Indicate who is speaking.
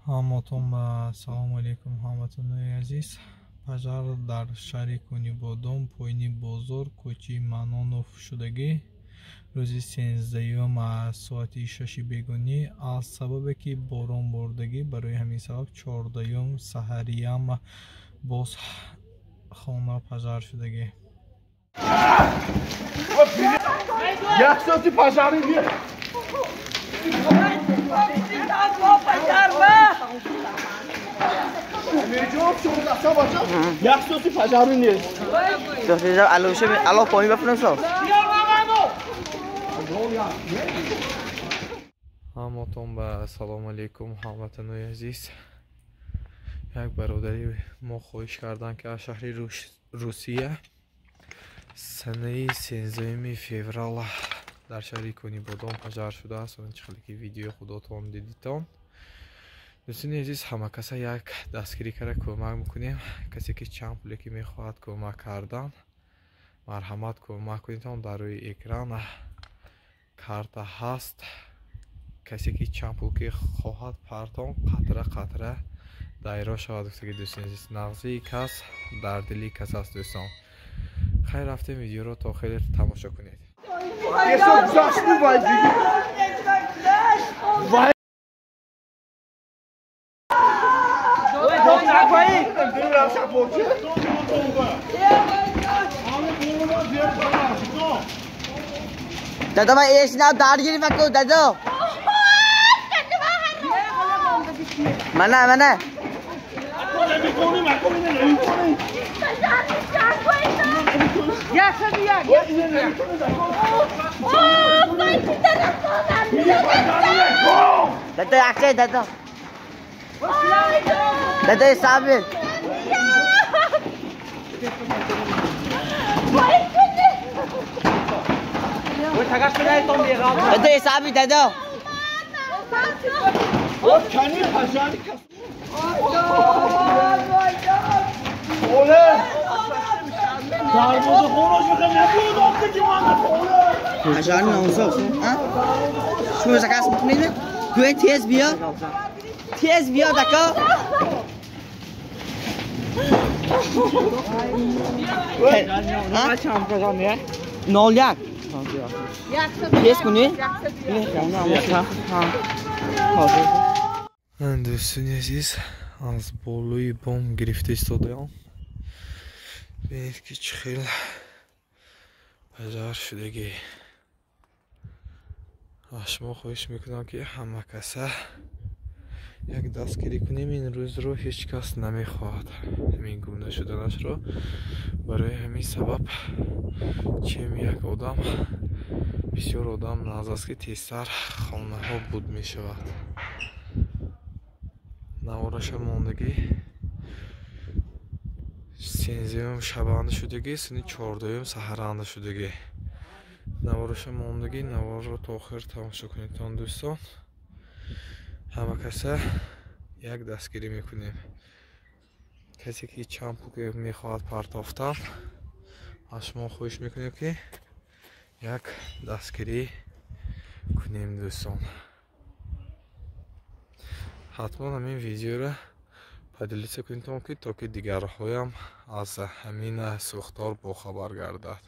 Speaker 1: Ҳаматон ба салому алейкум, ҳамватанони азиз. Пожар дар шаҳри Конибодом, поини бозор, кӯчаи Манонов шудагӣ. Рӯзи 13-юм аз соати 6 бегонӣ, аз сабабе ки борон бордагӣ, барои ҳамин сабаб 14-юм саҳариям боз хона пожар шудагӣ.
Speaker 2: Як соати пожари як соати пожари нест.
Speaker 3: Алло, поин бафрӯсо.
Speaker 1: Ҳаматон ба салому алейкум, ҳамватанои азиз. Як бародари мо хоҳиш карданд, ки аз шаҳри Русия санаи 13 феврал дар шаҳри Конибодом пожар шудааст. Он чӣ хеле ки видеои худотон дидитон. Дӯстони азиз, ҳама каса як дастгирӣ карда кӯмак мекунем. Касе ки чанд пуле ки мехоҳад кӯмак кардан, марҳамат кӯмак кунедтон. Дар рӯи экран карта ҳаст. Касе ки чанд пул ки хоҳад партон, қатра қатра дайро шавад. Гуфтаги дӯстони азиз, нағзии кас дар дили кас аст. Дӯстон, хайр, рафтем, видеоро то охир тамошо кунед.
Speaker 3: Дада, ва эшна даргири ваку, дада. Мана, мана. Дада, якчай, дада. Дада, сабир. Дада, сабир, дада. Пожарный наусос. Шумо заказ мекунед? Гӯй тез биё. Тез биё, дака. Нол як. Тез кунӣ?
Speaker 1: Дӯстони азиз, аз болои бом гирифта истодаам. Бинед ки чӣ хел пожар шудагӣ. Аз шумо хоҳиш мекунам, ки ҳама каса як дастгирӣ кунем. Ин рӯзро ҳеҷ кас намехоҳад ҳамин гуна шуданашро. Барои ҳамин сабаб чем як одам, бисёр одам нағз аст, ки тезтар хонаҳо буд мешавад. Навораша мондагӣ 13-юм шабанда шудагӣ, сини 14-юм саҳаранда шудагӣ. Навораша мондагӣ, наворро то охир тамошо кунедтон, дӯстон. Ҳама каса як дастгирӣ мекунем. Касе ки чанд пул мехоҳад партофтан, аз шумо хоҳиш мекунем, ки як дастгирӣ кунем, дӯстон. Ҳатман ҳамин видеоро поделиться кунедтон, ки то ки дигарҳоям аз ҳамин сӯхтор бохабар гардад.